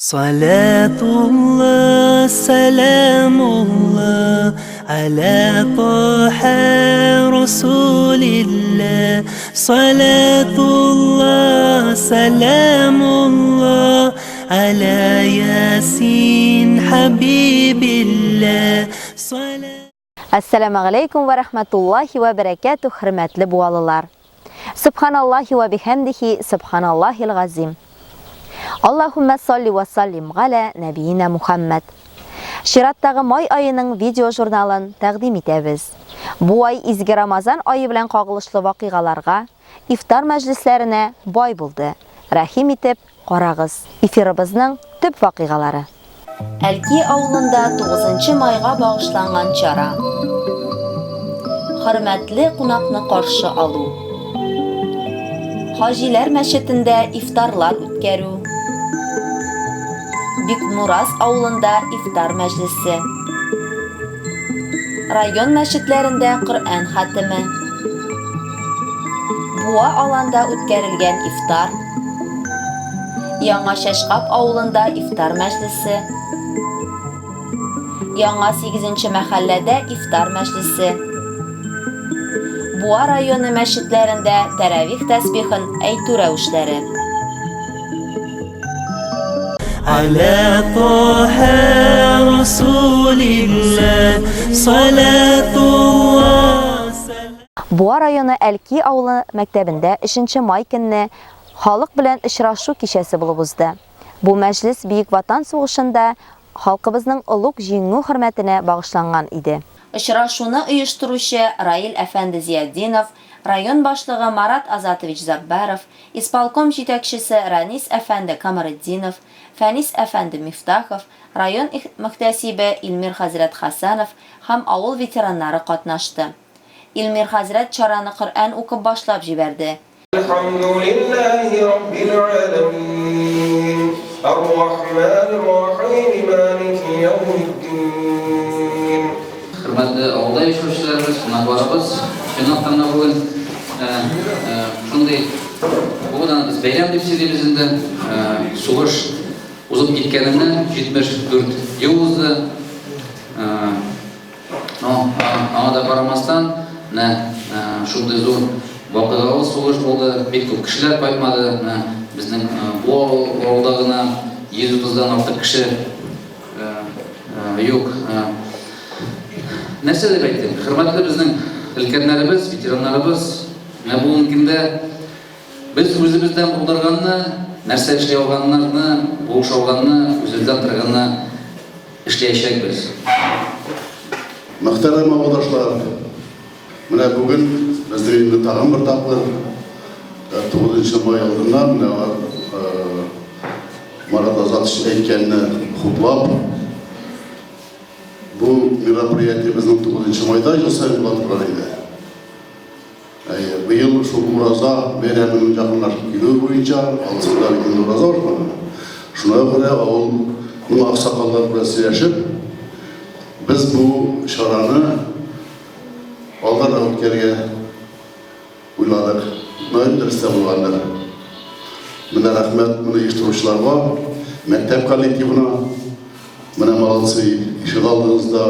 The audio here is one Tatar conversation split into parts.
Салатулла, сәламулла, аля Таһа Расулилла. Салатулла, сәламулла, аля Ясин Хабибилла. Әссәламәгаләйкүм вә рәхмәтуллаһи вә бәрәкәтүһ, хөрмәтле буалылар! Сөбханаллаһи вә бихәмдихи, сөбханаллаһил газим. Аллаһуммә салли вә саллим галә нәбиинә Мухәммәд. Чираттагы май аеның видеожурналын тәкъдим итәбез. Бу ай изге Рамазан ае белән кагылышлы вакыйгаларга, ифтар мәҗлесләренә бай булды. Рәхим итеп, Карагыз, эфирыбызның төп вакыйгалары. Әлки авылында тугызынчы майга багышланган чара. Хөрмәтле кунакны каршы алу. Хаҗиләр мәчетендә ифтарлар үткәрү. Бикмураз авылында ифтар мәҗлесе. Район мәчетләрендә Коръән хатеме. Буа аланда үткәрелгән ифтар. Яңа Чәчкап авылында ифтар мәҗлесе. Яңа сигезенче мәхәлләдә ифтар мәҗлесе. Буа районы мәчетләрендә тәравих тәсбихын әйтү рәвешләре. Аля Таһа Расулилла, салатулла. Буа районы Әлки авылы мәктәбендә өченче май көнне халык белән очрашу кичәсе булып узды. Бу мәҗлес Бөек Ватан сугышында халкыбызның олуг җиңү хөрмәтенә багышланган иде. Очрашуны оештыручы Раил әфәнде Зиятдинов, район башлыгы Марат Азатович Заббаров, исполком җитәкчесе Ранис әфәнде Камаретдинов, Фәнис әфәнде Мифтахов, район мөхтәсибе Илмир хәзрәт Хәсәнов һәм авыл ветераннары катнашты. Илмир хәзрәт чараны Коръән укып башлап җибәрде. Әлхәмдүлилләһи раббил галәмин, ар-рахманир рахим, малики яумиддин. Хөрмәтле авылда яшәүчеләребез, кунакларыбыз, чынлап та бүген шундый бүген аны без бәйрәм дип сөйлибез инде. Сугыш узып киткәненә 74 ел узды. Но аңа да карамастан, менә шундый зур вакыйгалы сугыш булды, бик күп кешеләр кайтмады. Менә безнең бу авылда гына 130 дан артык кеше юк. Нәрсә дип әйтим? Хөрмәтле безнең өлкәннәребез, ветераннарыбыз, менә бүгенге көндә без үзебездән булдырганны, нәрсә эшли алганнарны, булыша алганны, үзебездән торганны Эшләячәкбез. Мөхтәрәм авылдашлар, менә бүген безнең инде тагын бер тапкыр 9 май алдыннан менә Марат Азатович әйткәнне хуплап, бу мероприятие безнең 9 майда ел саен була торган иде. Әйе, быел шул ураза бәйрәменең якынлашып килүе буенча, алсында бит инде ураза башлана. Шуңа күрә авылның аксакаллары белән сөйләшеп, без бу чараны алдан үткәрергә уйладык. Мөгаен дөрес тә булгандыр. Менә рәхмәт моны оештыручыларга, мәктәп коллективына. Менә молодцы, ишегалдыгызда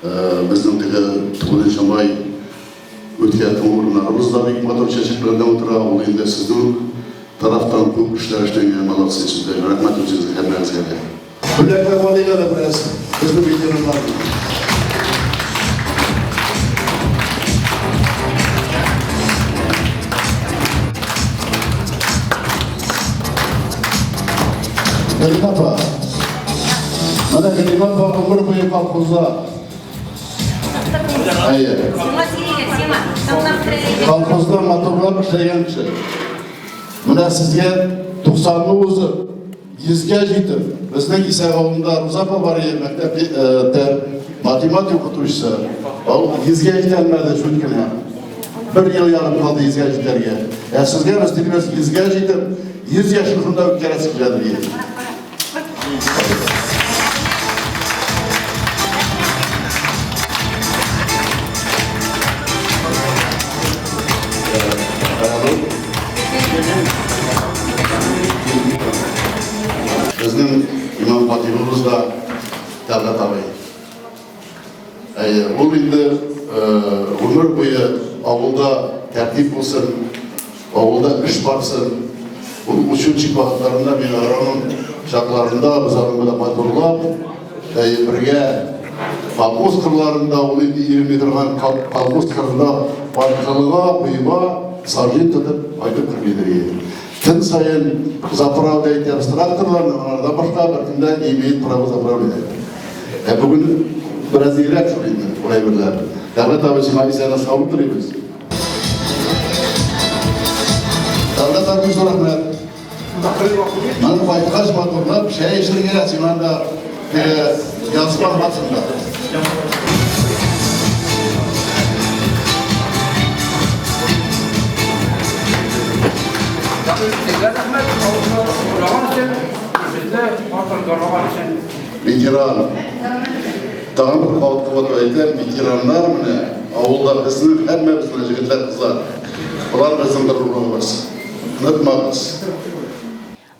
Безнең теге 9 май үткәргән урыннарыбыз да бик матур чәчәкләрдән утыра. Ул инде сезнең тарафтан күп эшләр эшләнгән, молодцы сезгә. Рәхмәт үзегезгә, һәммәгезгә дә. Бүләкләп алыйк әле бераз безнең ветераннарны. Галимә апа, менә Галимә апа гомер буе колхозда. Әйе. Колхозда матурлап эшләгән кеше. Менә сезгә 90-ны узып, 100-гә җитеп, безнең Исәк авылында Руза апа бар иде, мәктәптә математика укытучысы. Ул 100-гә җитә алмады, чүт кенә. Бер ел ярым калды 100-гә җитәргә. Ә сезгә без телибез 100-гә җитеп, 100 яшен шунда үткәрәсе килә ди. Безнең Безнең имам хатибыбыз да Тәлгать абый. Әйе, ул инде гомер буе авылда тәртип булсын, авылда эш барсын. Ул учетчик вакытларында мин агроном чакларында без аның белән матурлап, әйе, бергә колхоз кырларында, ул инде йөрми торган колхоз кырында аркылыга, буйга сажин тотып кайтып кермидер иде. Көн саен заправда итәбез тракторларны, анардан башка беркем дә не имеет права заправлять. Ә бүген бераз иррәк шул инде ул әйберләр. Дәүләт абый, сиңа исәнлек саулык телибез. Дәүләт абый, зур рәхмәт. Менә кайткач матурлап чәй эчәргә сиңа да теге язма хатында. Ветеран. Тагын бер кабат кабат әйтәм, ветераннар менә авылда безнең һәммәбез менә егетләр, кызлар. Болар безнең горурлыгыбыз. Онытмагыз.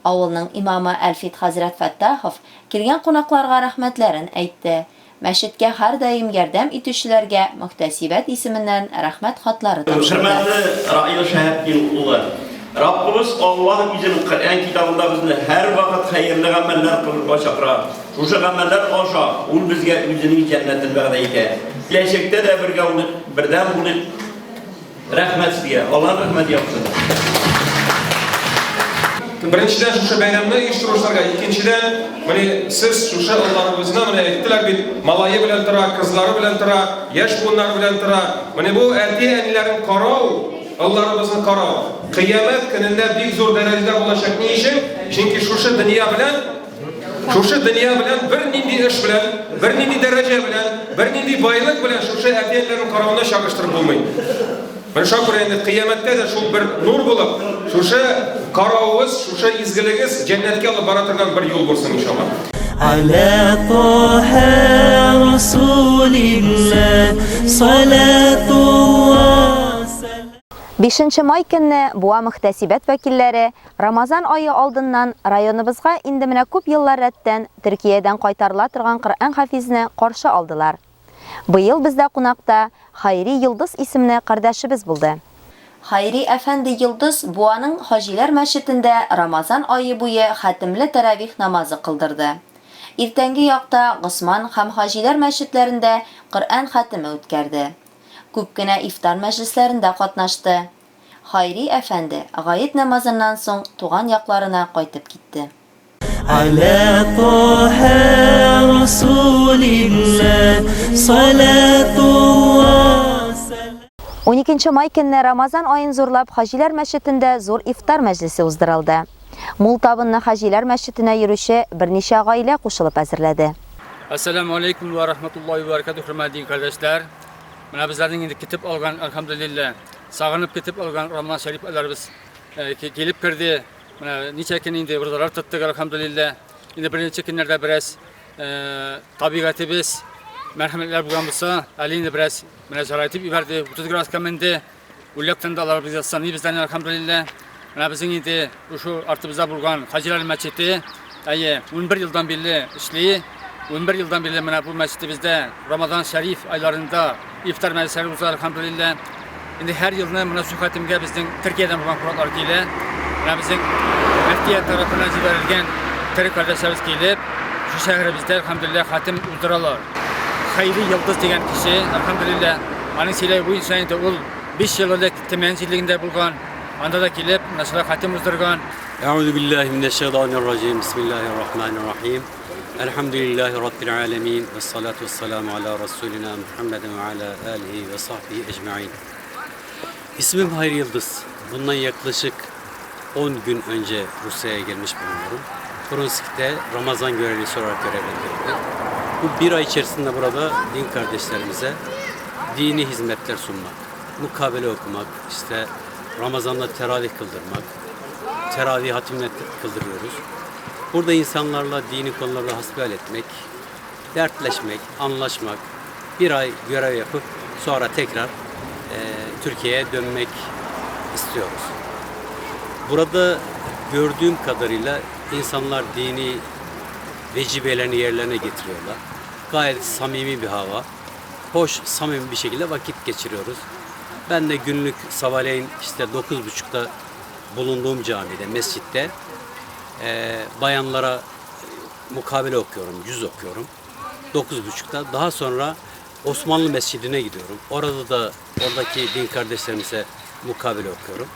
Авылның имамы Әлфит хәзрәт Фәттахов килгән кунакларга рәхмәтләрен әйтте, мәчеткә һәрдаим ярдәм итүчеләргә мөхтәсибәт исеменнән рәхмәт хатлары тапшырды. Хөрмәтле Раил Шәһәтдин улы! Раббыбыз Аллаһ үзенең Коръән китабында безне һәрвакыт хәерле гамәлләр кылырга чакыра. Шушы гамәлләр аша Ул безгә үзенең җәннәтен вәгъдә итә. Киләчәктә дә бергә булыйк, бердәм булыйк. Рәхмәт сезгә, Аллаһның рәхмәте яусын. Беренчедән, шушы бәйрәмне оештыручыларга, икенчедән, менә сез шушы алларыбызны, менә әйттеләр бит, малае белән тора, кызлары белән тора, яшь буыннары белән тора. Менә бу әти-әниләрен карау, алларыбызны карау, кыямәт көнендә бик зур дәрәҗәдә булачак. Ни өчен? Чөнки шушы дөнья белән Шушы дөнья белән бернинди эш белән, бернинди дәрәҗә белән, бернинди байлык белән шушы әти-әниләрнең каравына чагыштырып булмый. Менә шуңа күрә инде кыямәттә дә шул бер нур булып, шушы каравыгыз, шушы изгелегез җәннәткә алып бара торган бер юл булсын, иншалла. Аля Таһа Расулилла салатулла. Бишенче май көнне Буа мөхтәсибәт вәкилләре Рамазан ае алдыннан районыбызга инде менә күп еллар рәттән Төркиядән кайтарыла торган Коръән-хафизны каршы алдылар. Быел бездә кунакта Хайри Йолдыз исемле кардәшебез булды. Хайри әфәнде Йолдыз Буаның Хаҗиләр мәчетендә Рамазан ае буе хәтемле тәравих намазы кылдырды. Иртәнге якта Госман һәм Хаҗиләр мәчетләрендә Коръән хәтеме үткәрде. Күп кенә ифтар мәҗлесләрендә катнашты. Хайри әфәнде гает намазыннан соң туган якларына кайтып китте. Аля Таһа Расулилла салатулла сәлам. Уникенче май көнне Рамазан аен зурлап Хаҗиләр мәчетендә зур ифтар мәҗлесе уздырылды. Мул табынны Хаҗиләр мәчетенә йөрүче берничә гаилә кушылып әзерләде. Әссәләмү алейкум вә рахматуллаһи вә бәрәкәтүһ, хөрмәтле дин кардәшләр. Менә безләрнең инде көтеп алган, әлхәмдүлилләһ, сагынып көтеп алган Рамазан шәриф айларыбыз э, килеп керде. Менә ничә көн инде уразалар тоттык, әлхәмдүлилләһ. Инде беренче көннәрдә бераз э, табигатебез мәрхәмәтләр булган булса, әле инде бераз менә жарайтып ибәрде, 30 градуска менде. Үлләктән дә алар безгә саный бездән, әлхәмдүлилләһ. Менә безнең инде шушы артыбызда булган Хаҗиләр мәчете, әйе, 11 елдан бирле эшли. 11 елдан бирле менә бу мәчетебездә Рамазан шәриф айларында ифтар мәҗлесләре уза, әлхәмдүлилләһ. Инде һәр елны менә шул хәтемгә безнең Төркиядән булган кунаклар килә. Менә безнең мөфтият тарафыннан җибәрелгән төрек кардәшләребез килеп, шушы шәһәребездә, әлхәмдүлилләһ, хәтем уздыралар. Хәйри Йолдыз дигән кеше, әлхәмдүлилләһ, аның сөйләве буенча инде ул 5 ел элек Төмән җирлегендә булган, анда да килеп, менә шулай хәтем уздырган. Әгъузу биллаһи минәш-шайтанир-раҗим. Бисмиллаһир-рахманир-рахим. Әлхәмдүлиллаһи раббил галәмин. Вәссалату вәссәламу аля расулина Мухаммадин вә аля алихи вә сахбихи әҗмәин. İsmim Hayri Yıldız. Bundan yaklaşık 10 gün önce Rusya'ya gelmiş bulunuyorum. Bronsk'te Ramazan görevlisi olarak görevlendirildim. Bu bir ay içerisinde burada din kardeşlerimize dini hizmetler sunmak, mukabele okumak, işte Ramazan'da teravih kıldırmak, teravih hatimle kıldırıyoruz. Burada insanlarla dini konularda hasbihal etmek, dertleşmek, anlaşmak, bir ay görev yapıp sonra tekrar e, Türkiye'ye dönmek istiyoruz. Burada gördüğüm kadarıyla insanlar dini Vecibelerini yerlerine getiriyorlar. Gayet samimi bir hava. Hoş, samimi bir şekilde vakit geçiriyoruz. Ben de günlük sabahleyin işte 9.30'da bulunduğum camide, mescitte bayanlara mukabele okuyorum, cüz okuyorum. 9.30'da. Daha sonra Osmanlı Mescidi'ne gidiyorum. Orada da oradaki din kardeşlerimize mukabele okuyorum.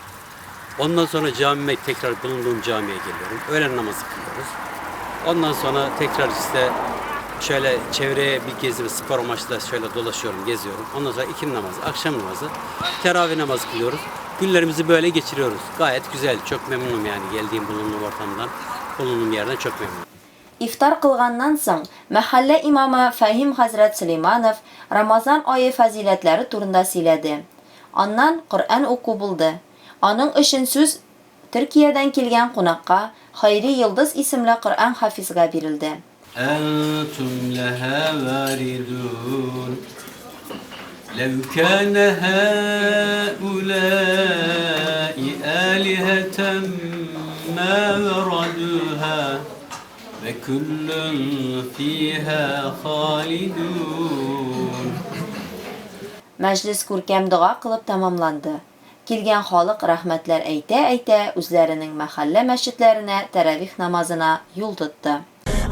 Ondan sonra camime tekrar bulunduğum camiye geliyorum. Öğlen namazı kılıyoruz. Ondan sonra tekrar işte şöyle çevreye bir gezimi spor amaçlı şöyle dolaşıyorum, geziyorum. Ondan sonra ikindi namazı, akşam namazı, teravih namazı kılıyoruz. Günlerimizi böyle geçiriyoruz. Gayet güzel, çok memnunum yani geldiğim bulunduğum ortamdan, bulunduğum yerden çok memnunum. Ифтар кылганнан соң, мәхәллә имамы Фәһим хәзрәт Сөләйманов Рамазан ае фазыйләтләре турында сөйләде. Аннан Коръән уку булды. Аның өчен сүз Төркиядән килгән кунакка, Хайри Йолдыз исемле Коръән хафизга бирелде. Әнтүм ләһә варидун. Ләү кәнә һәүләи алиһәтән мә варадуһа вә күллүн фиһә халидун. Мәҗлес күркәм дога кылып тәмамланды. Килгән халык рәхмәтләр әйтә-әйтә үзләренең мәхәллә мәчетләренә тәравих намазына юл тотты.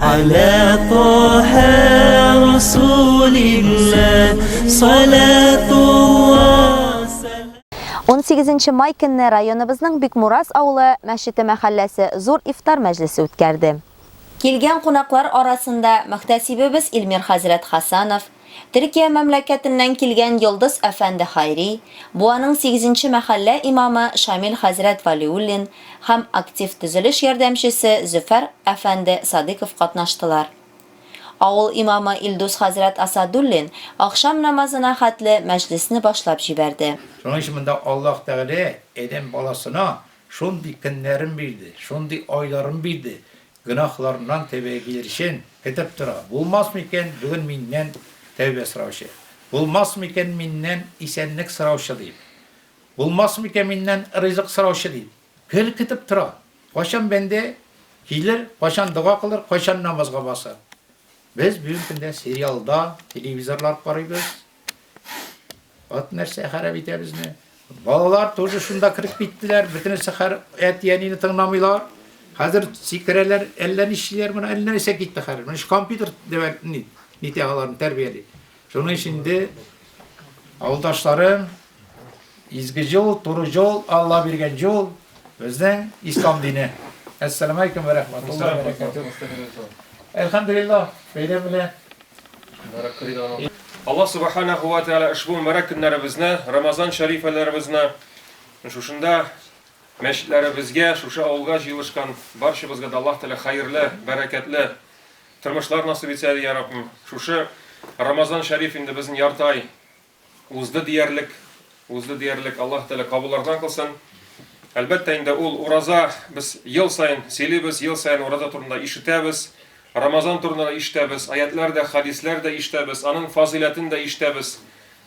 Аля Таһа Расулилла, салатулла. 18 май көнне районыбызның Бикмураз авылы мәчете мәхәлләсе зур ифтар мәҗлесе үткәрде. Килгән кунаклар арасында мөхтәсибебез Илмир хәзрәт Хасанов, Төркия мәмләкәтеннән килгән Йолдыз әфәнде Хайри, Буаның сигезенче мәхәллә имамы Шамил хәзрәт Вәлиуллин һәм актив төзелеш ярдәмчесе Зөфәр әфәнде Садыйков катнаштылар. Авыл имамы Илдус хәзрәт Асадуллин ахшам намазына хәтле мәҗлесне башлап җибәрде. Шуның өчен монда Аллаһ Тәгалә адәм баласына шундый көннәрен бирде, шундый айларын бирде, Гөнаһларыннан тәүбәгә килер өчен көтеп тора. Булмас микән бүген миннән тәүбә сораучы? Булмас микән миннән исәнлек сораучы дип? Булмас микән миннән ризык сораучы дип? Гел көтеп тора. Кайчан бәндә килер, кайчан дога кылыр, кайчан намазга басар? Без бүгенге көндә сериалда, телевизорлар карыйбыз. Вот нәрсә харап итә безне. Балалар тоже шунда кереп киттеләр. Бөтенесе хәр әти-әнине тыңламыйлар. Хәзер сикерәләр, әллә нишлиләр, моны әллә нәрсә китте хәзер. Менә компьютер дип ни, нитә аларны тәрбияли. Шуның өчен инде авылдашларым, изге юл, туры юл, Алла биргән юл, безнең ислам дине. Әссәламу алейкум ва рахматуллаһи ва баракатуһ. Әлхәмдулиллаһ, бәйрәм белән. Аллаһ Субханаху ва Тәгалә ошбу мөбарәк көннәребезне, Рамазан шәрифәләребезне шушында мәчетләребезгә, шушы авылга җыелышкан барчабызга да Аллаһ Тәгалә хәерле, бәрәкәтле тормышлар насыйп итсә, я Раббым. Шушы Рамазан шәриф инде безнең ярты ай Узды диярлек, узды диярлек, Аллаһ Тәгалә кабуллардан кылсын. Әлбәттә инде ул ураза без ел саен сөйлибез, ел саен ураза турында ишетәбез, Рамазан турында да ишетәбез, аятлар да, хадисләр дә ишетәбез, аның фазыйләтен дә ишетәбез.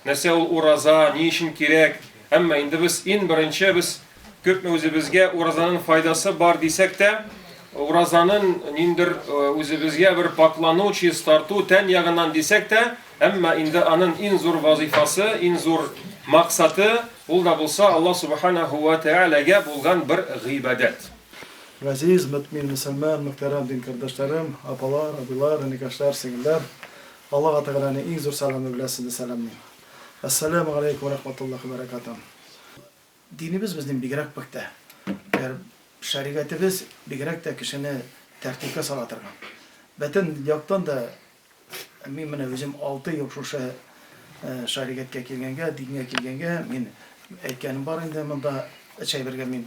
Нәрсә ул ураза, ни өчен кирәк? Әмма инде без иң беренче без күпме үзебезгә уразаның файдасы бар дисәк тә, уразаның ниндер үзебезгә бер паклану, чистарту тән ягыннан дисәк тә, Әмма инде анын ин зур вазыйфасы, ин зур максаты, ул да булса Аллаһ Сүбхәнәһү вә Тәгаләгә булган бер гыйбадәт. Газиз мөэмин мөселман, мөхтәрәм дин кардәшләрем, апалар, абыйлар, энекәшләр, сеңелләр! Аллаһ Тәгаләнең иң зур сәламе белән сезне сәламлим. Әссәләмү галәйкүм вә рәхмәтуллаһи вә бәрәкәтүһ. Динебез безнең бигрәк пөхтә. Шәригатебез бигрәк тә кешене тәртипкә сала торган. Бөтен яктан да Мин менә үзем алты ел шушы шәригатькә килгәнгә, дингә килгәнгә, мин әйткәнем бар инде монда чәйбергә мин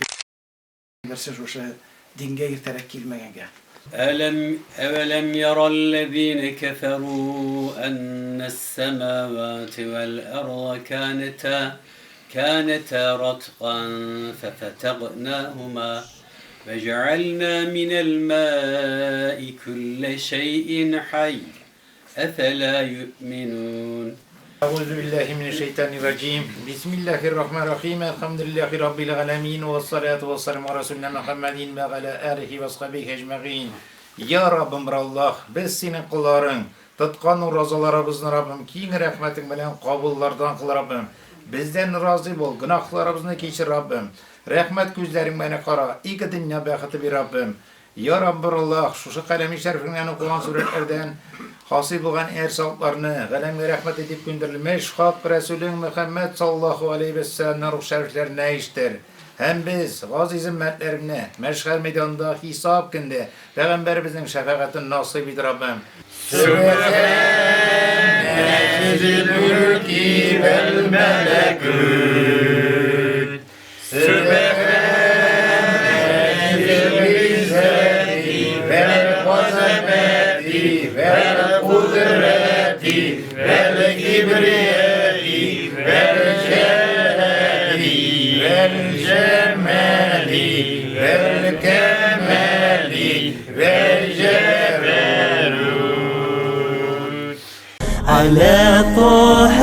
берсе шушы дингә иртәрәк килмәгәнгә. Әләм әвәләм ярәлләзинә кәфәрү әннәс-сәмавати вәл-әрда канәтә канәтә раткан фәфәтәгънәһүмә Вәҗәгальнә минәл мәи күллә шәйин хәй, әфәлә юъминун. Әгузе билләһи минәш-шәйтанир раҗим. Бисмиллаһир рахманир рахим. Әлхәмдүлиллаһи раббил галәмин вәссалату вәссәламу галә расулина Мөхәммәдин вә галә алихи вә асхабихи әҗмәгыйн. Йа Раббым, Раллаһ, без Синең колларың, тоткан уразаларыбызны, Раббым, киң рәхмәтең белән кабуллардан кыл, Раббым. Бездән разый бул, гөнаһларыбызны кичер, Раббым. Рәхмәт күзләрең белән кара, ике дөнья бәхете бир, Раббым. Йа Раббы Раллаһ, шушы Каләми шәрифеңнән укылган сүрәтләрдән хасил булган әҗер-савапларны галәмгә рәхмәт итеп күндерелмеш хак Рәсүлең Мөхәммәд саллаллаһу галәйһи вәссәламнең рух шәрифләренә ирештер. Һәм без, газиз өммәтләреңне, мәхшәр мәйданында хисап көндә Пәйгамбәребезнең шәфәгатен насыйп ит, Раббым. Сөбхәнә зил-мөлки вәл-мәләкүт, Сөбхәнә зил-гыйззәти вәл-газамәти вәл-кудрәти вәл-кибрияти вәл-җәлали вәл-җәмали вәл-кәмали вәл-җәбәрут. على طه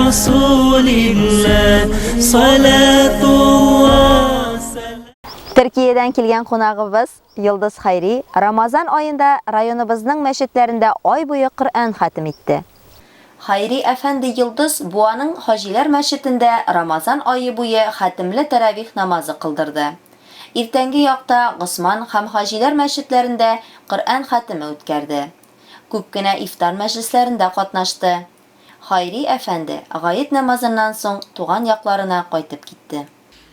رسول الله صلاة الله Төркиядән килгән кунагыбыз Йолдыз Хайри Рамазан аенда районыбызның мәчетләрендә ай буе Коръән хәтем итте. Хайри әфәнде Йолдыз Буаның Хаҗиләр мәчетендә Рамазан ае буе хәтемле тәравих намазы кылдырды. Иртәнге якта Госман һәм Хаҗиләр мәчетләрендә Коръән хәтеме үткәрде. Күп кенә ифтар мәҗлесләрендә катнашты. Хайри әфәнде гает намазыннан соң туган якларына кайтып китте.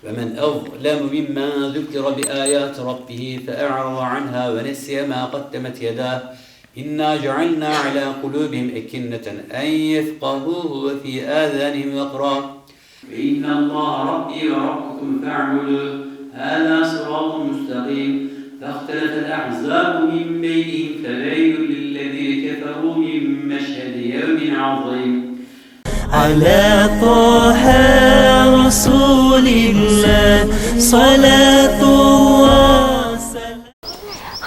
ومن أظلم ممن ذكر بآيات ربه فأعرض عنها ونسي ما قدمت يداه إنا جعلنا على قلوبهم أكنة أن يفقهوه وفي آذانهم وقرا إن الله ربي وربكم فاعبدوه هذا صراط مستقيم فاختلف الأحزاب من بينهم فويل للذين كفروا من مشهد يوم عظيم على طه رسول الله صلاة الله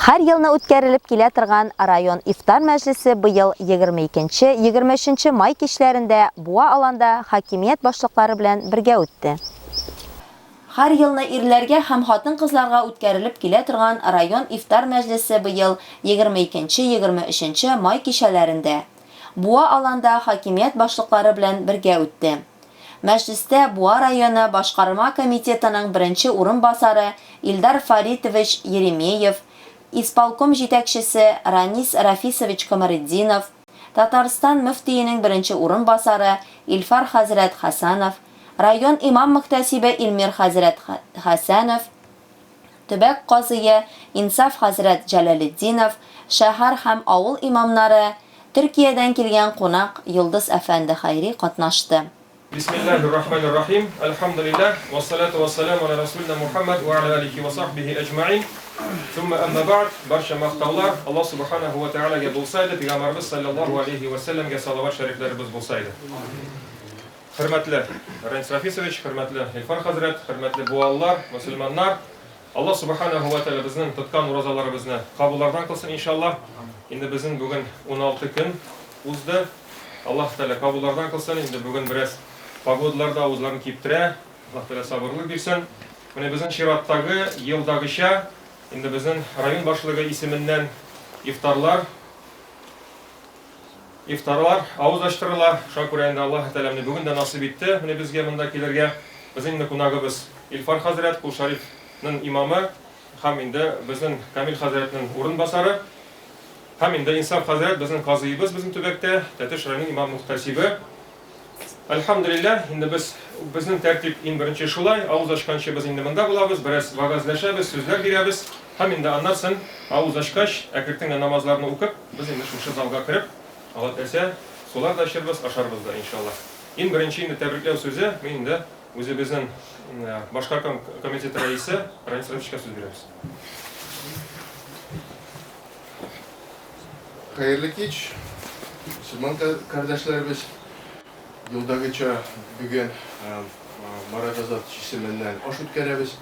Һәр елны үткәрелеп килә торган район ифтар мәҗлесе быел 22, 23 май кичләрендә Буа аланда хакимият башлыклары белән бергә үтте. Һәр елны ирләргә һәм хатын-кызларга үткәрелеп килә торган район ифтар мәҗлесе быел 22, 23 май кичәләрендә Буа аланда хакимият башлыклары белән бергә үтте. Мәҗлестә Буа районы башкарма комитетының беренче урынбасары Илдар Фаритович Еремеев, исполком җитәкчесе Ранис Рафисович Камаретдинов, Татарстан мөфтиенең беренче урынбасары Илфар хәзрәт Хәсәнов, район имам-мөхтәсибе Илмир хәзрәт Хәсәнов, төбәк казые Инсаф хәзрәт Җәләлетдинов, шәһәр һәм авыл имамнары, Төркиядән килгән кунак Йолдыз әфәнде Хәйри катнашты. Бисмиллаһир рахманир рахим, Әлхәмдүлилләһ, вәссалату вәссәламу аля расулина Мухаммад вә аля алихи вә сахбихи әҗмәгыйн, Сумма әмма бәгъд, Барча мактаулар Аллаһ субханаһу вә тәгаләгә булса иде, пәйгамбәребез салләллаһу алейһи вә сәлләмгә салават шәрифләребез булса иде. Хөрмәтле Ранис Рафисович, хөрмәтле Илфар хәзрәт, хөрмәтле буалылар, мөселманнар, Аллаһ Субханаһу ва Тәгалә безнең тоткан уразаларыбызны кабуллардан кылсын, иншаллаһ. Инде безнең бүген 16 көн узды. Аллаһ Тәгалә кабуллардан кылсын. Инде бүген бераз погодалар да авызларын киптерә. Аллаһ Тәгалә сабырлык бирсен. Менә безнең чираттагы елдагыча инде безнең район башлыгы исеменнән ифтарлар Ифтарлар, авыз ачтырыла. Шуңа күрә инде Аллаһы Тәгалә менә бүген дә насыйп итте менә безгә монда килергә. Безнең инде кунагыбыз Илфар хәзрәт, Кол Шәрифнең имамы һәм инде безнең Камил хәзрәтнең урынбасары. Һәм инде Инсаф хәзрәт безнең казыебыз безнең төбәктә, Тәтеш районының имам-мөхтәсибе. Әлхәмдүлилләһ, инде без, безнең тәртип иң беренче шулай, авыз ачканчы без инде монда булабыз, бераз вәгазьләшәбез, сүзләр бирәбез һәм инде аннан соң авыз ачкач, әкертен генә намазларны укып, без инде шушы залга кереп, Алла теләсә, сулар да эчербез, ашарбыз да, иншаллаһ. Иң беренче инде тәбрикләү сүзе, мин инде үзебезнең башкарком комитеты рәисе Ранис Рафичка сүз бирәбез. Хәерле кич, мөселман кардәшләребез. Елдагыча бүген Марат Азат исеменнән аш үткәрәбез.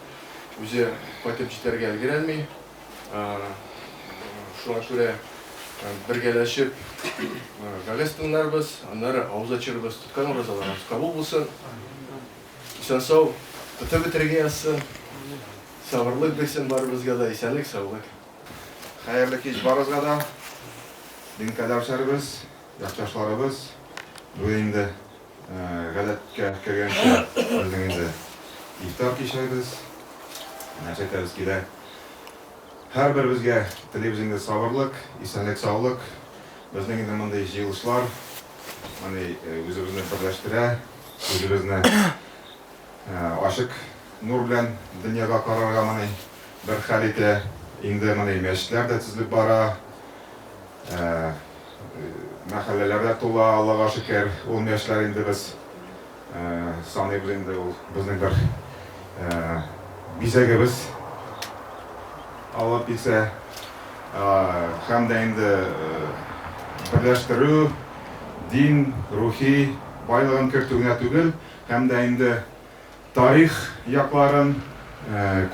Үзе кайтып җитәргә өлгерәлми. Шуңа күрә бергәләшеп вәгазь тыңларбыз, аннары авыз ачырбыз. Тоткан уразаларыбыз кабул булсын. Исән-сау тотып бетерергә язсын. Сабырлык бирсен барыбызга да, исәнлек-саулык. Хәерле кич барыгызга да. Дин кадәшләребез, якташларыбыз. Бүген инде гадәткә кергәнчә безнең инде ифтар кичәбез. Нәрсә әйтәбез килә. Һәрберебезгә телибез инде сабырлык, исәнлек, саулык. Безнең инде мондый җыелышлар мондый үзебезне берләштерә, үзебезне Ачык нур белән дөньяга карарга моны бер хәл итә. Инде моны мәчетләр дә төзелеп бара. Мәхәлләләр дә тула, Аллага шөкер. Ул мәчетләр инде без саныйбыз инде ул безнең бер бизәгебез. Алла бирсә. Һәм дә инде берләштерү, дин, рухи байлыгын кертү генә түгел, Һәм дә инде тарих якларын,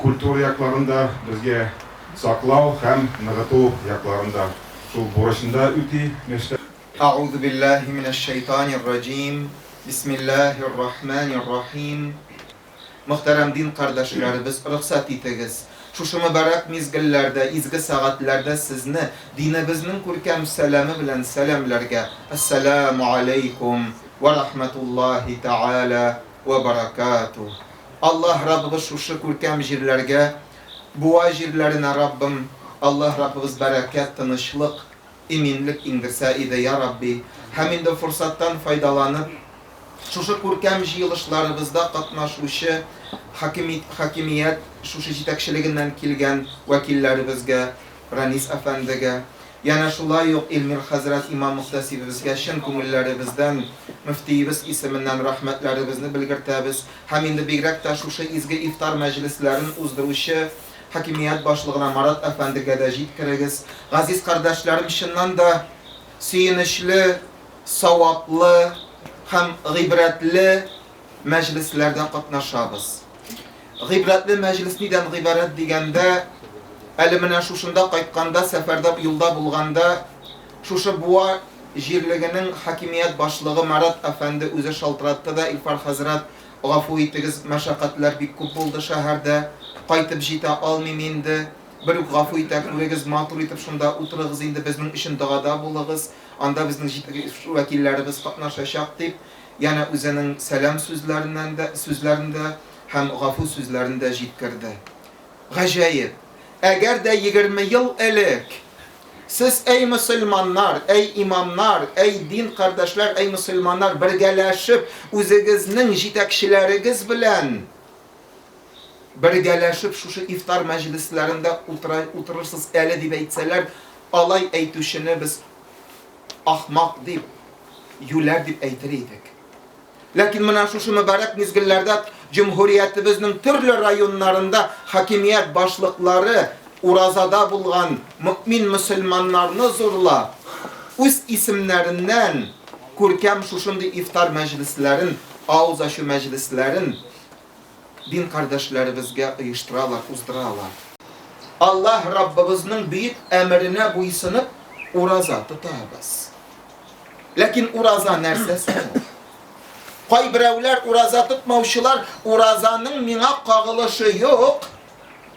культура якларын да безгә саклау һәм ныгыту якларын да шул бурычын да үти мәчетләр. Әгъузу биллаһи минәш-шәйтанир раҗим, бисмиллаһир рахманир рахим. Мөхтәрәм дин кардәшләребез, рөхсәт итегез, шушы мөбарәк мизгелләрдә, изге сәгатьләрдә сезне динебезнең күркәм сәламе белән сәламләргә, Әссәләмү аләйкүм Вә рахмәтуллаһи тәгалә вә бәрәкәтүһ. Аллаһ Раббыбыз шушы күркәм җирләргә, Буа җирләренә Раббым, Аллаһ Раббыбыз бәрәкәт, тынычлык, иминлек иңдерсә иде, я Рабби. Һәм инде форсаттан файдаланып, шушы күркәм җыелышларыбызда катнашучы хакими хакимият шушы җитәкчелегеннән килгән вәкилләребезгә, Ранис әфәндегә, Янә шулай ук Илмир хәзрәт имам-мөхтәсибебезгә чын күңелләребездән, мөфтиебез исеменнән рәхмәтләребезне белгертәбез һәм инде бигрәк тә шушы изге ифтар мәҗлесләрен уздыручы хакимият башлыгына Марат әфәндегә дә җиткерегез. Газиз кардәшләрем, чыннан да сөенечле, саваплы һәм гыйбрәтле мәҗлесләрдә катнашабыз. Гыйбрәтле мәҗлес нидән гыйбарәт дигәндә, әле менә шушында кайтканда, сәфәрдә, юлда булганда, шушы Буа җирлегенең хакимият башлыгы Марат әфәнде үзе шалтыратты да, Илфар хәзрәт, гафу итегез, мәшәкатьләр бик күп булды шәһәрдә, кайтып җитә алмыйм инде, бер үк гафу итә күрегез, матур итеп шунда утырыгыз инде, безнең өчен догада булыгыз, анда безнең вәкилләребез катнашачак, дип, янә үзенең сәлам сүзләреннән дә, сүзләрен дә һәм гафу сүзләрен дә җиткерде. Гаҗәеп! Әгәр дә 20 ел элек сез, әй мөселманнар, әй имамнар, әй дин кардәшләр, әй мөселманнар, бергәләшеп, үзегезнең җитәкчеләрегез белән бергәләшеп шушы ифтар мәҗлесләрендә утыра, утырырсыз әле дип әйтсәләр, алай әйтүчене без ахмак дип, юләр дип әйтер идек. Ләкин менә шушы мөбарәк мизгелләрдә җөмһүриятебезнең төрле районнарында хакимият башлыклары уразада булган мөэмин мөселманнарны зурлап, үз исемнәреннән күркәм шушындый ифтар мәҗлесләрен, авыз ачу мәҗлесләрен дин кардәшләребезгә оештыралар, уздыралар. Аллаһ Раббыбызның бөек әмеренә буйсынып, ураза тотабыз. Ләкин ураза нәрсә соң ул? Кайберәүләр ураза тотмаучылар, уразаның миңа кагылышы юк,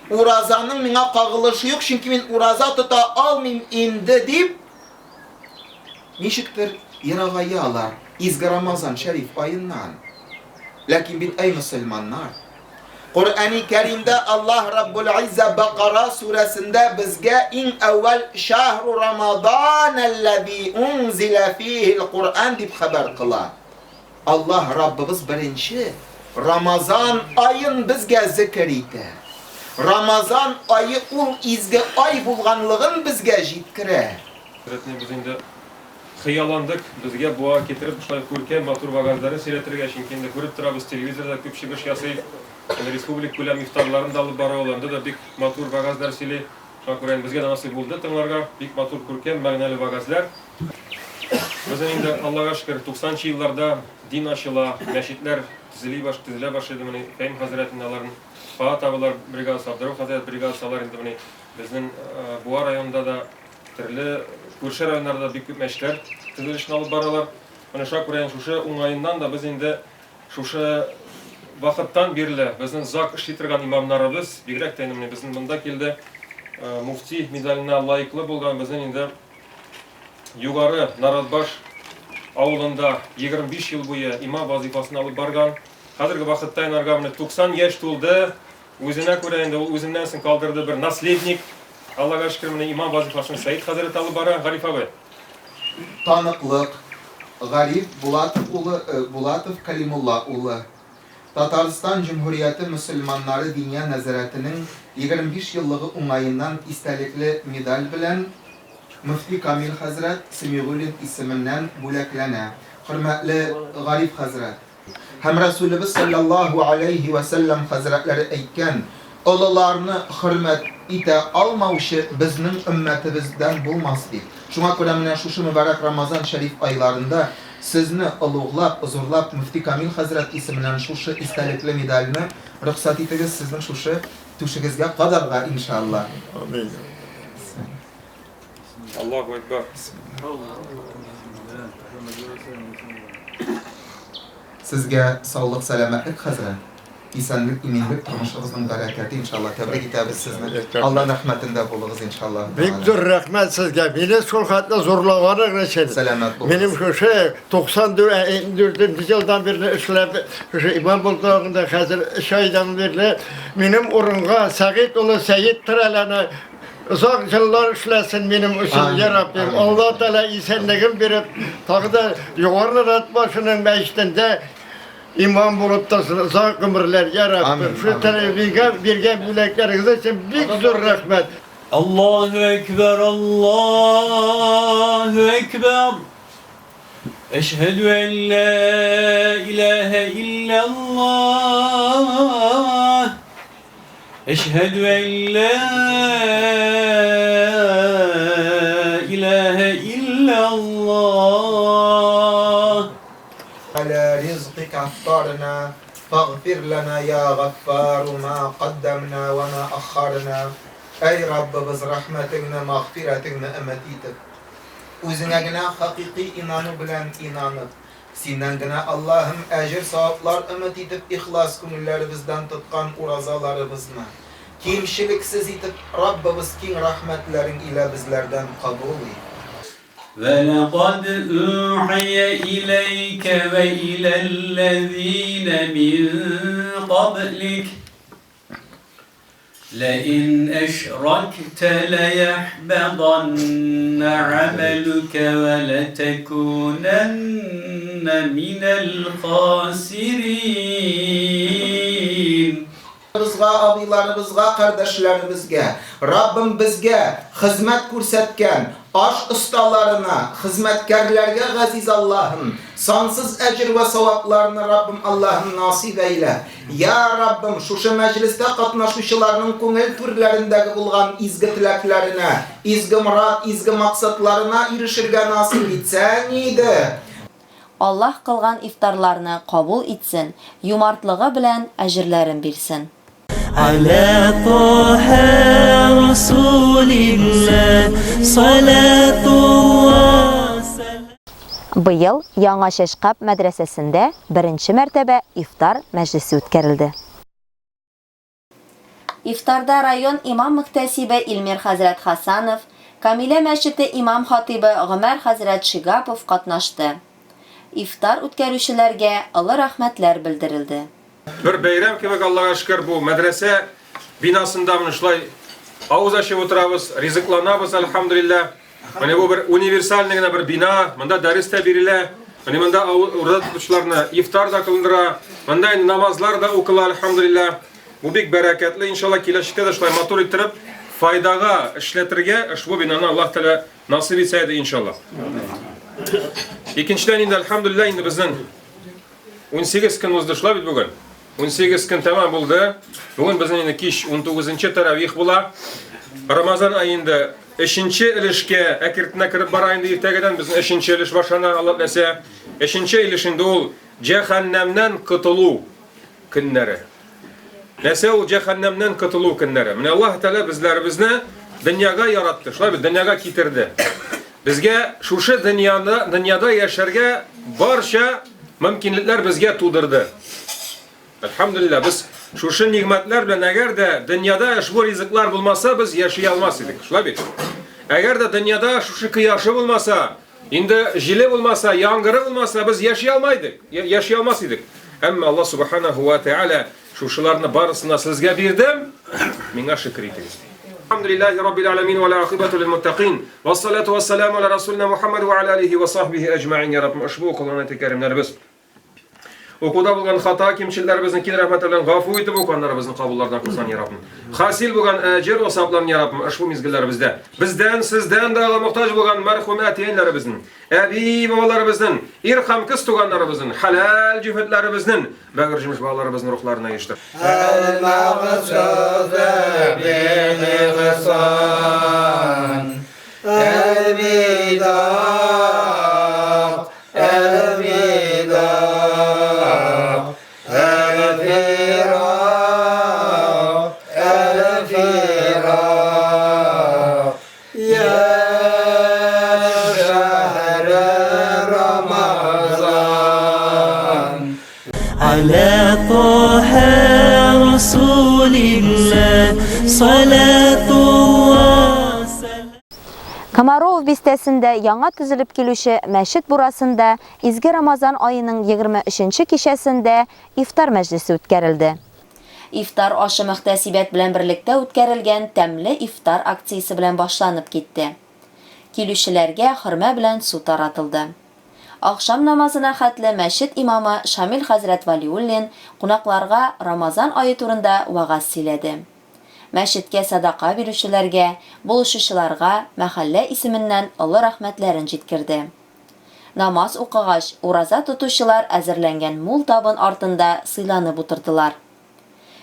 уразаның миңа кагылышы юк, чөнки мин ураза тота алмыйм инде дип, ничектер ерагаялар изге Рамазан шәриф аеннан. Ләкин бит, әй мөселманнар, Коръәни Кәримдә Аллаһ Раббул Иззә Бакара сүрәсендә безгә иң әүвәл Шаһру Рамадан аллази унзила фихил Коръән дип хәбәр кыла. Аллаһ Раббыбыз беренче Рамазан аен безгә зикер итә. Рамазан ае ул изге ай булганлыгын безгә җиткерә. Рәтне без инде Хыялландык, безгә Буага китереп, шулай күркәм, матур вәгазьләрен сөйләтергә, чөнки инде күреп торабыз, телевизорда күп чыгыш ясый, инде республикакүләм ифтарларын да алып бара ул, анда да бик матур вәгазьләр сөйли. Шуңа күрә инде безгә дә насыйп булды тыңларга, бик матур, күркәм, мәгънәле вәгазьләр. Безнең инде, Аллага шөкер, 90 нчы елларда дин ачыла, мәчетләр төзели баш, төзелә башлый иде, менә Фәһим хәзрәт инде аларның Фаат абыйлар бригадасы, Абдерәүф хәзрәт бригадасы, алар инде менә безнең Буа районында да Төрле күрше районнарда бик күп мәчетләр төзелешен алып баралар. Менә шуңа күрә шушы уңаеннан да без инде шушы вакыттан бирле безнең зак эшли торган имамнарыбыз, бигрәк тә инде менә безнең монда килде. муфти медаленә лаеклы булган безнең инде Югары Наратбаш авылында 25 ел буе имам вазыйфасын алып барган. Хәзерге вакытта инарга менә 90 яшь тулды. Үзенә күрә инде ул үзеннән соң калдырды бер наследник. Аллага шөкер, менә имам вазыйфасын Сәид хәзрәт алып бара. Гариф абый. Таныклык, Гариф Булатов улы, Булатов Кәлимулла улы. Татарстан Җөмһүрияте мөселманнары Диния нәзарәтенең 25 еллыгы уңаеннан истәлекле медаль белән мөфти Камил хәзрәт Семигуллин исеменнән бүләкләнә. Хөрмәтле Гариф хәзрәт! Һәм Рәсүлебез салләллаһу галәйһи вә сәлләм хәзрәтләре әйткән, Олыларны хөрмәт итә алмаучы безнең өммәтебездән булмас, дип. Шуңа күрә менә шушы мөбарәк Рамазан шәриф айларында сезне олуглап, зурлап мөфти Камил хәзрәт исеменнән шушы истәлекле медальне рөхсәт итегез сезнең шушы түшегезгә кадарга, иншалла. Амин. Аллаһу әкбәр. Сезгә саулык, сәламәтлек, хәзрәт. Исәнлек, иминлек, тормышыгызның бәрәкәте, иншалла. Тәбрик итәбез сезне. Алла рәхмәтендә булыгыз, иншалла. Бик зур рәхмәт сезгә. Мине шул хәтле зурлаганыгыз өчен. Сәламәт булыгыз. Минем шушы 94 елдан бирле эшләп, шушы имам булдыгында хәзер 3 айдан бирле минем урынга Сәгыйть улы Сәет Тырәләне Озак еллар эшләсен минем өчен, я Раббим. Алла Тәгалә исәнлеген биреп, тагы да Югары Наратбашының мәчетендә имам булып торсын, озак гомерләр, я Раббим. Шу тәрбиягә биргән бүләкләрегез өчен бик зур рәхмәт. Аллаһу әкбәр, Аллаһу әкбәр. Әшһәдү ән лә илаһә илляллаһ. Әшһәдү ән лә илаһә илляллаһ. Галә ризкыйка афтарна, фагъфир ләна йа гаффару ма каддәмна вә ма аххарна. Әй Раббыбыз, рәхмәтеңне, мәгъфирәтеңне өмет итеп, Үзеңә генә хакыйкый инану белән инанып, Синнән генә, Аллаһым, әҗер-саваплар өмет итеп ихлас күңелләребездән тоткан уразаларыбызны, кимчелексез итеп, Раббыбыз киң рәхмәтләрең илә безләрдән кабул ит. Вә ләкад ухия иләйкә вә иләлләзинә мин каблик. Ләин әшрәктә ләйәхбәданнә гамәлүкә вә ләтәкүнәннә минәл хасирин. Бызга, абыйларыбызга, кардәшләребезгә, Раббым безгә хезмәт күрсәткән аш осталарына, хезмәткәрләргә газиз Аллаһым, сансыз әҗер вә савапларны Раббым Аллаһым насыйп әйлә. Я Раббым, шушы мәҗлестә катнашучыларның күңел түрләрендәге булган изге теләкләренә, изге морад, изге максатларына ирешергә насыйп итсәң иде. Аллаһ кылган ифтарларны кабул итсен, юмартлыгы белән әҗерләрен бирсен. Аля Таһа Расулилла, салатулла. Быел Яңа Чәчкаб мәдрәсәсендә беренче мәртәбә ифтар мәҗлесе үткәрелде. Ифтарда район имам-мөхтәсибе Илмир хәзрәт Хасанов, Камилә мәчете имам-хатыйбы Гомәр хәзрәт Шигапов катнашты. Ифтар үткәрүчеләргә олы рәхмәтләр белдерелде. Бер бәйрәм кебек, Аллага шөкер, бу мәдрәсә бинасында менә шулай авыз ачып утырабыз, ризыкланабыз, әлхәмдүлилләһ. Менә бу бер универсальный гына бер бина, монда дәрес тә бирелә. Менә монда ураза тотучыларны ифтар да кылындыра. Монда инде намазлар да укыла, альхамдулилла. Бу бик бәрәкәтле, иншалла, киләчәктә дә шулай матур иттереп, файдага эшләтергә ошбу бинаны Аллаһ Тәгалә насыйп итсә иде, иншалла. Икенчедән инде, альхамдулилла, инде безнең 18 көн узды шулай бит бүген. 18 көн тәмам булды. Бүген безнең инде кич 19 тәравих була. Рамазан аенда өченче өлешкә әкертенә кереп бара инде иртәгәдән безнең өченче өлеш башлана, Алла теләсә. Өченче өлеш инде ул җәһәннәмнән котылу көннәре. Нәрсә ул җәһәннәмнән котылу көннәре? Менә Аллаһ Тәгалә безләребезне дөньяга яратты, шулай бит, дөньяга китерде. Безгә шушы дөньяны, дөньяда яшәргә барча мөмкинлекләр безгә тудырды. Әлхәмдүлилләһ, без Шушы нигъмәтләр белән әгәр дә дөньяда ошбу ризыклар булмаса, без яши алмас идек. Шулай бит? Әгәр дә дөньяда шушы кояшы булмаса, инде җиле булмаса, яңгыры булмаса, без яши алмайдык, яши алмас идек. Әмма Аллаһ субханаху ва тааля шушыларны барысын да сезгә бирдем, миңа шөкер итегез ди. Алхамдулиллахи раббил аламин ва акибату лил муттакин. Вассалату вассаламу аля расулина Мухаммад ва аля алихи ва сахбихи аҗмаин. Я Раббым, ошбу укылган аяте кәримнәребез Укуда булган хата, кимчелләребезне киң рәхмәте белән гафу итеп укыганнарыбызны кабуллардан кылсан, я Раббым. Хасил булган әҗер вә савапларын, я Раббым, ошбу мизгелләребездә бездән, сездән дә Алла мохтаҗ булган мәрхүм әти-әниләребезнең, әби-бабаларыбызның, ир һәм кыз туганнарыбызның, хәләл җефетләребезнең, бәгырь җимеш балаларыбызның рухларына иреште. Әл-мәгъсүдә bil-ihsan Әл-видаг Әлвидаг, әлфирак, әлфирак, йә шәһре Рамазан. Аля Таһа Расулилла, салатулла. Комарово бистәсендә яңа төзелеп килүче мәчет бурасында изге Рамазан аеның 23 нче кичәсендә ифтар мәҗлесе үткәрелде. Ифтар ашы мөхтәсибәт белән берлектә үткәрелгән Тәмле ифтар акциясе белән башланып китте. Килүчеләргә хөрмә белән су таратылды. Ахшам намазына хәтле мәчет имамы Шамил хәзрәт Вәлиуллин кунакларга Рамазан ае турында вәгазь сөйләде. Мәчеткә сәдака бирүчеләргә, булышучыларга мәхәллә исеменнән олы рәхмәтләрен җиткерде. Намаз укыгач, ураза тотучылар әзерләнгән мул табын артында сыйланып утырдылар.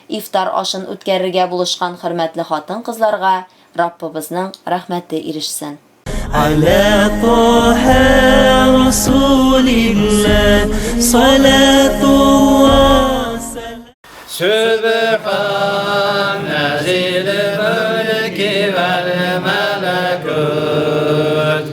Ифтар ашын үткәрергә булышкан хөрмәтле хатын-кызларга Раббыбызның рәхмәте ирешсен. Аля Таһа Расулилла салатулла Сөбханә зил мөлки вәл мәләкүт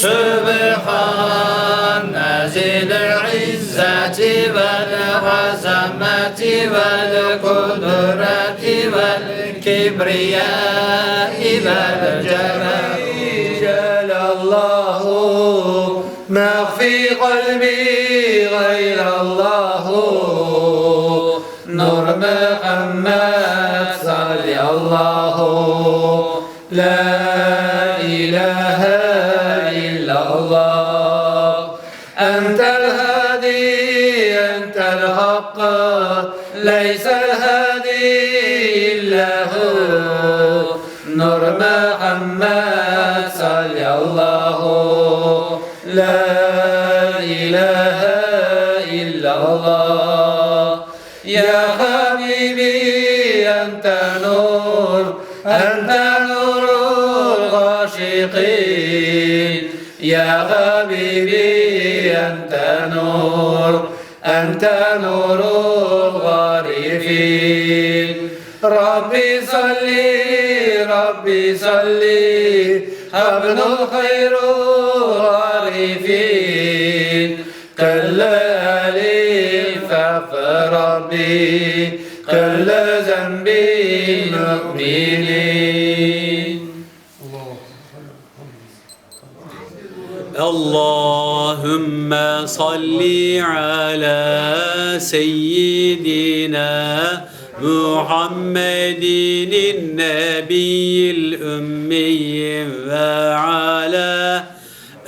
Сөбханә зил иззәти вәл газамәти вәл кудрәти вәл кибрияи вәл җәмәл Җәлаллаһу ма фи кальби гайраллаһу Нур Мөхәммәд саллаллаһу Лә иләһә иллаллаһ Әнтәл һади, әнтәл хакк, ләйсәл һади илля һу Нур Мөхәммәд саллаллаһу Лә иләһә иллаллаһ Я хабиби, әнтә нур, әнтә нурул гашикин Я хабиби, әнтә нур, әнтә нурул гарифин Рабби салли, Рабби салли, хабнул хайрул арифин Көлле әлиф Рабби, көлле зәмби мөминин. اللهم صل على سيدنا محمد النبي الأمي وعلى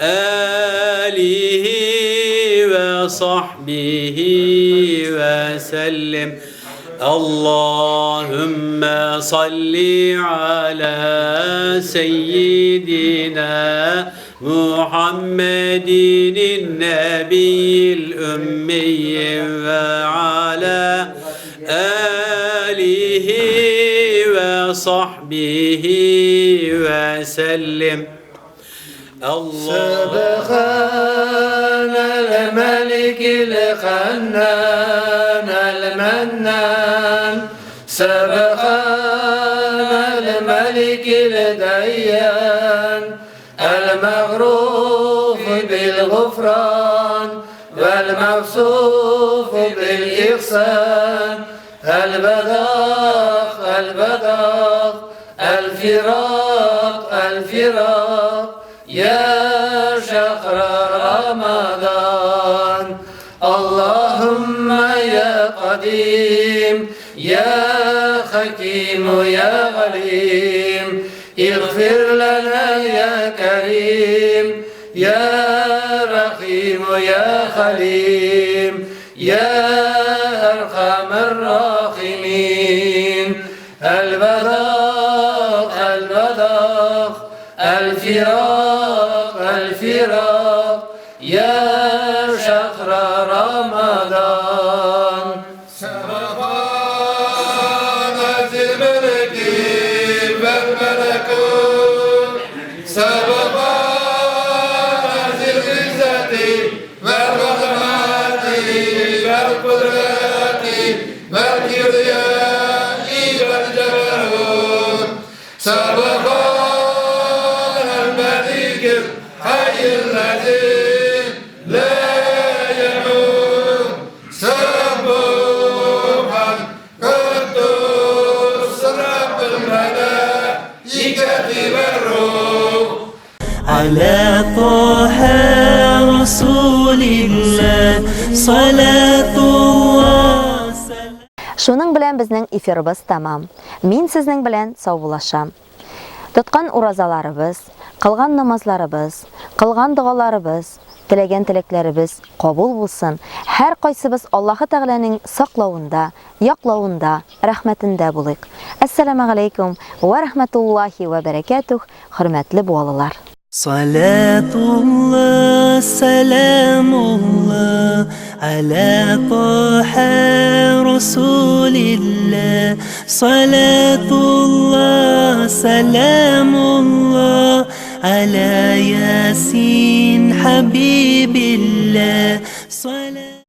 آله وصحبه وسلم اللهم صل على سيدنا محمد النبي الأمي وعلى آله وصحبه وسلم سبحان الملك الخنان المنان سبحان الملك الديان المغروف بالغفران والموصوف بالإحسان Әлвәдагъ, әлвәдагъ, әлфирак, әлфирак, я шәһра Рамадан. Аллаһумма я кадим, я хаким, я галим, игъфир лана я карим, я рахим, я халим, я әрхәмер рахимин. Әлвәдагъ, әлвәдагъ, әлфирак, әлфирак, я шәһра Рамадан. على طه رسول الله صلاة الله Шуның белән безнең эфирыбыз тәмам. Мин сезнең белән саубуллашам. Тоткан уразаларыбыз, кылган намазларыбыз, кылган догаларыбыз, теләгән теләкләребез кабул булсын. Һәр кайсыбыз Аллаһы Тәгаләнең саклавында, яклавында, рәхмәтендә булыйк. Әссәламегаләйкүм вә рәхмәтуллаһи вә бәрәкәтүһ, хөрмәтле буалылар. Салатулла, сәламулла аля Таһа Расулилла. Салатулла, сәламулла аля Ясин Хабибилла. Салат